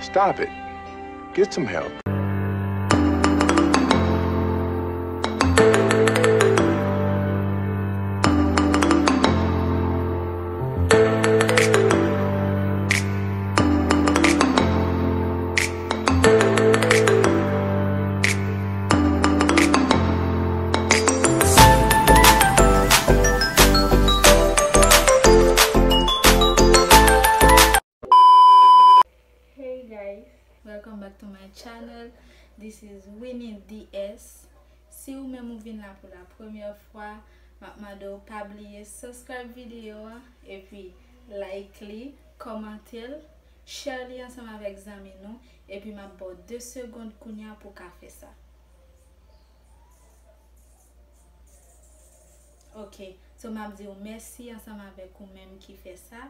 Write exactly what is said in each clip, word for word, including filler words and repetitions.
Stop it. Get some help. Hey guys, welcome back to my channel. This is Winnie D S. Si ou menm ou vin la pou la premyè fwa, m ap mande w pa bliye subscribe videyo a, epi like li, kòmante l, share li ansanm avèk zanmi nou, epi m ap ba w de segond kounya pou w ka fè sa. Ok, so m ap di w mèsi ansanm avèk ou menm ki fè sa.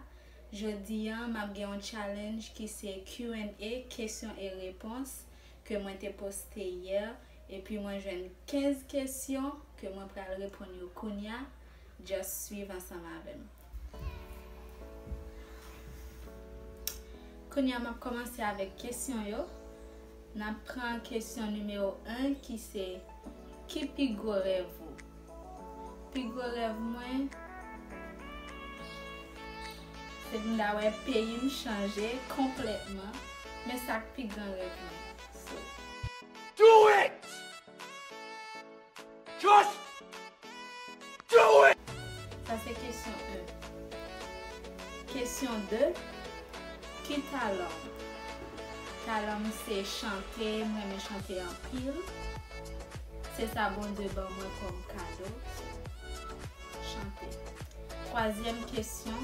Jodi a, m ap gen yon challenge ki se Q and A, kesyon e repons, ke mwen te poste yè, epi mwen jwenn kenz kesyon ke mwen pral reponn yo kounya. Just swiv ansanm avè m. Kounya, m ap kòmanse avèk kesyon yo. N ap pran kesyon nimewo en ki se, ki pi gwo rèv ou? Pi gwo rèv mwen, se pou m ta wè peyi m chanje konplètman. Men sa k pi gran rèv mwen. So, do it! Just do it! Sa se kesyon en. Kesyon de, ki talan w? Talan m se chante, m renmen chante anpil. Se sa Bondye ban mwen kòm kado. Chante. Twazyèm kesyon,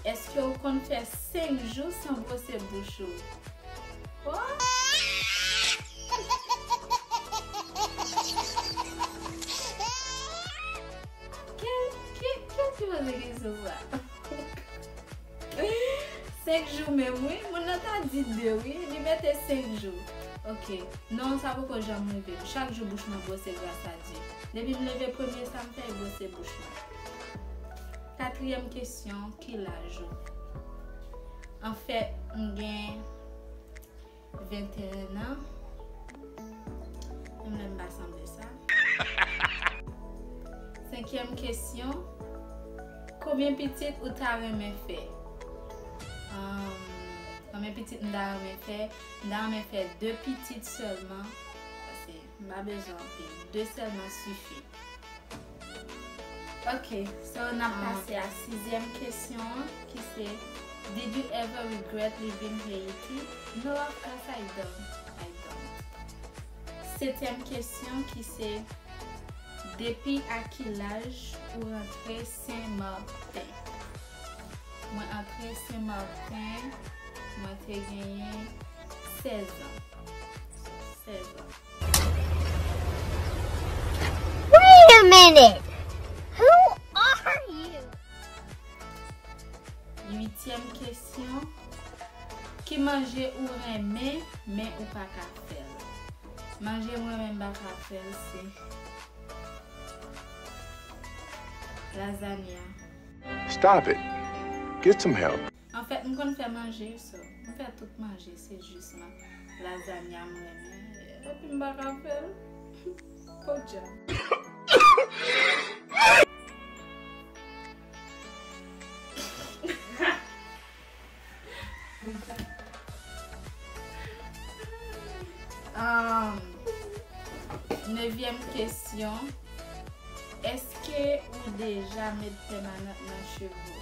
èske w konn fè senk jou san bwose bouch ou? Oh! Ki, ki, ki, ki poze kesyon sa? Senk jou menm, wi. Moun nan ta di de, wi. Li mete senk jou. Ok. Non, sa poko janm rive m. Chak jou bouch mwen bwose, gras a Dye. Depi m leve, premye sa m fè, e bwose bouch mwen. Katriyèm kesyon, ki laj ou? Anfèt, m gen venteyen an. Menm lè m pa sanble sa. Senkyèm kesyon, konbyen pitit ou ta renmen fè? Ahn, konbyen pitit m ta renmen fè? M ta renmen fè de pitit sèlman. Paske m pa bezwen anpil. De sèlman sifi. Ok, so n ap pase a sizyèm kesyon an, ki se, did you ever regret leaving Haiti? No, of course I don't. I don't. Setyèm kesyon, ki se, depi a ki laj ou rantre Sen Maten? Mwen antre Sen Maten, mwen te genyen sèz an. Sèz an. Wait a minute! Who are you? Uityèm kesyon, ki manje ou renmen, men ou pa ka fè l? Manje m renmen, m pa ka fè l, se lazanya. Stop it. Get some help. Anfèt, m konn fè manje, so, m fè tout manje, se jis ma-, lazanya m renmen, epi m pa ka fè l. Podyab. Um, nevyèm kesyon. Èske ou deja met pèmanant nan cheve w?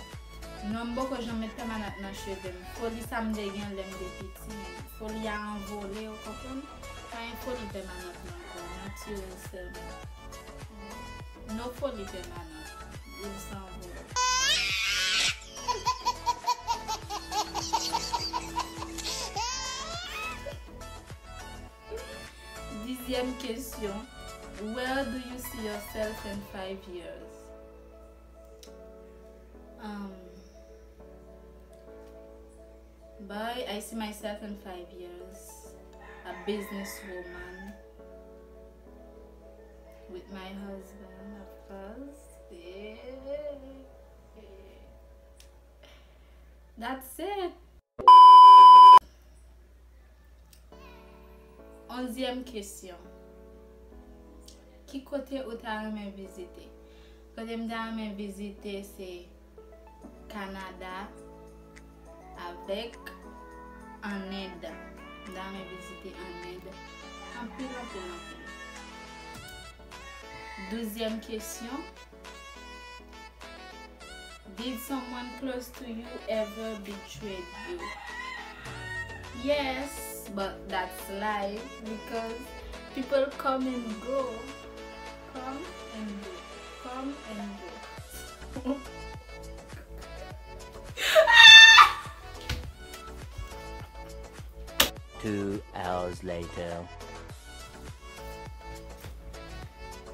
Non, m poko janm met pèmanant nan cheve m. Foli sa m te gen lè m te piti. Foli a anvole, ou konprann? Pa gen foli pèmanant nan kò w, natirèl sèlman. No foli pèmanant. Li se anvole. Dizyèm kesyon. Where do you see yourself in five years? Um, boy, I see myself in five years. A businesswoman with my husband, of course. Yeah. That's it. Onzyèm kesyon. Ki kote ou ta renmen vizite? Kote m ta renmen vizite se Kanada avèk an End. M ta renmen vizite an End anpil, anpil, anpil. Douzyèm kesyon. Did someone close to you ever betrayed you? Yes, but that's life because people come and go. Come and go. Come and go. Two hours later.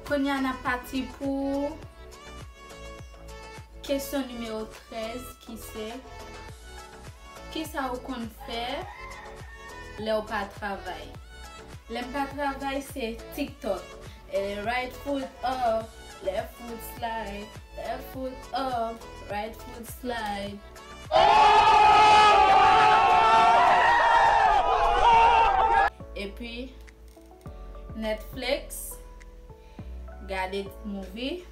Kounye a n ap pati pou kesyon nimewo trèz ki se, kisa ou konn fè lè w pa travay? Lè m pa travay se TikTok. Eh, right foot up, left foot slide, left foot up, right foot slide. Epi Netflix, gade movie,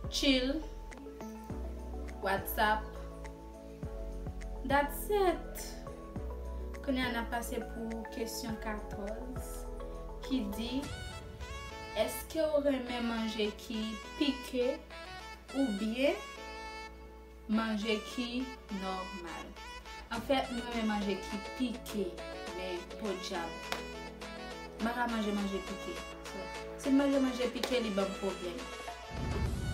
chill, WhatsApp. That's it. Kounye a n ap pase pou kesyon katòz ki di, èske w renmen manje ki pike oubyen manje ki nòmal? Anfèt, m renmen manje ki pike, men podyab, m pa ka manje manje pike. So, si m manje manje pike, li ban m pwoblèm.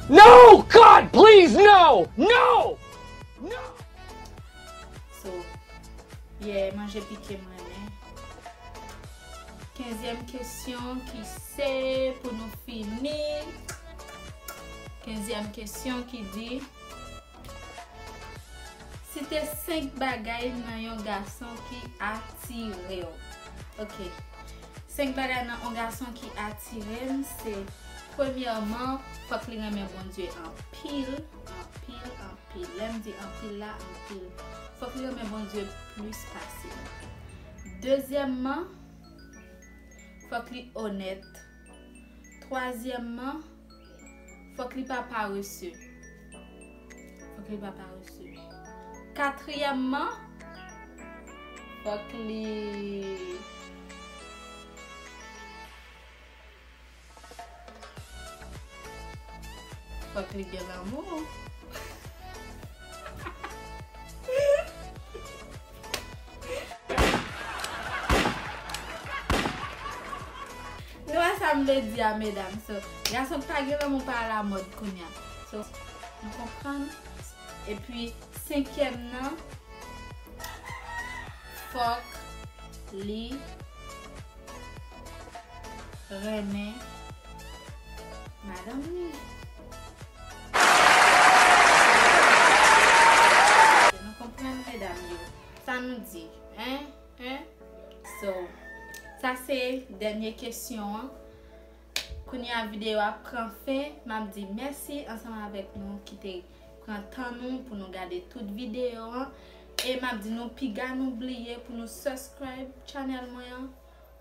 No! God, please, no! No! No! So, yeah, manje pike m renmen. Kenzyèm kesyon ki se pou nou fini. Kenzyèm kesyon ki di, site senk bagay nan yon gason ki atire w. Ok. Senk bagay nan yon gason ki atire m se, premyèman, fòk li renmen Bondye anpil, anpil, anpil. Lè m di anpil la, anpil. Fòk li renmen Bondye plis pase m. Dezyèmman, fòk li onèt. Twazyèmman, fòk li pa parese. Fòk li pa parese. Katriyèmman, fòk li Fòk li gen lanmou. Nou wè sa m vle di a, medam. So, gason k pa gen lanmou pa alamòd kounye a. So, nou konprann? Epi, senkyèm nan, fòk li renmen madanm li. Nou konprann, medam yo? Sa nou di, en? En? So, sa se dènye kesyon an. Kounye a videyo a pran fen. M ap di mèsi ansanm avèk nou ki te pran tan nou pou nou gade tout videyo an. E m ap di nou piga nou bliye pou nou subscribe channel mwen an,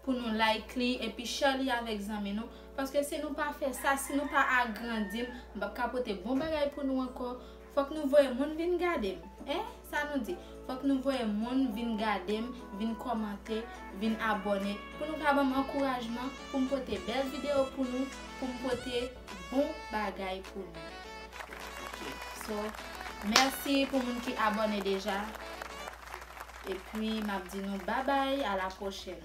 pou nou like li, epi share li avèk zanmi nou. Paske si nou pa fè sa, si nou pa agrandi m, m p ap ka pote bon bagay pou nou ankò. Fòk nou voye moun vin gade m. En? Sa nou di? Fòk nou voye moun vin gade m, vin kòmante, vin abòne, pou nou ka ban m ankourajman, pou m pote bèl videyo pou nou, pou m pote bon bagay pou nou. Ok. So, mèsi pou moun ki abòne deja. Epi, m ap di nou babay, a la pwochèn.